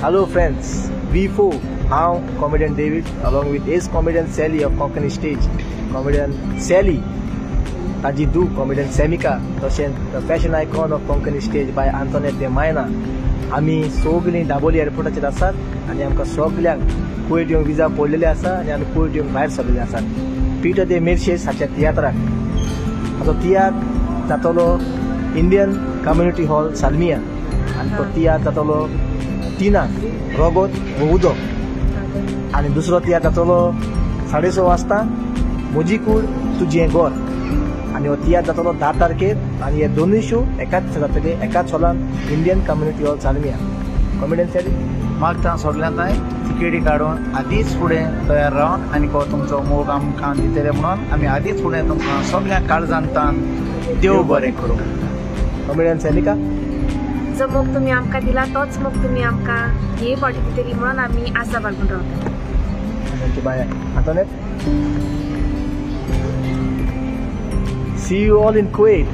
Hello friends, V4, हांव comedian David along with ace comedian Sally of Konkani stage, comedian Sally, ताजी धूव comedian सॅमिका, तशेंच the fashion icon of Konkani stage by Antoinette de Maina. आमी सगळीं दाबोली एअरपोर्टाचेर आसात आनी आमकां सगल्यांक कुवेट येवंक विजा पडलेली आसा आनी आमी कुवेट येवंक भायर सरलेले आसात. पिटर दे मिर्शेस हाच्या तियात्राक, हाचो तियात्र जातलो इंडियन कम्युनिटी हॉल सालमिया आनी तो तियात्र जातलो 3 रोगोत हो उदक, आनी दुसरो तियात्र जातलो 6:30 वाजता म्हजी कूड तुजें घर, आनी हो तियात्र जातलो 10 तारखेर आनी हे दोनूय शो एकाच दिसा जातले एकाच हॉलान Indian community hall Salmiya. Comedian Sally, मागता सगळ्यांक तिकेटी काडून आदींच फुडें तयार रावन आनी हो तुमचो मोग आमकां दितले म्हणून आमी आदींच फुडें तुमकां सगळ्यांक काळजान तान देव बरें करूं. कॉमेडियन सॅमिका, जो मोग तुमी आमकां दिला तोच मोग तुमी आमकां हे फावटी दितली म्हणून आमी आसा बाळगून रावता. Bye Antoinette, see you all in Kuwait.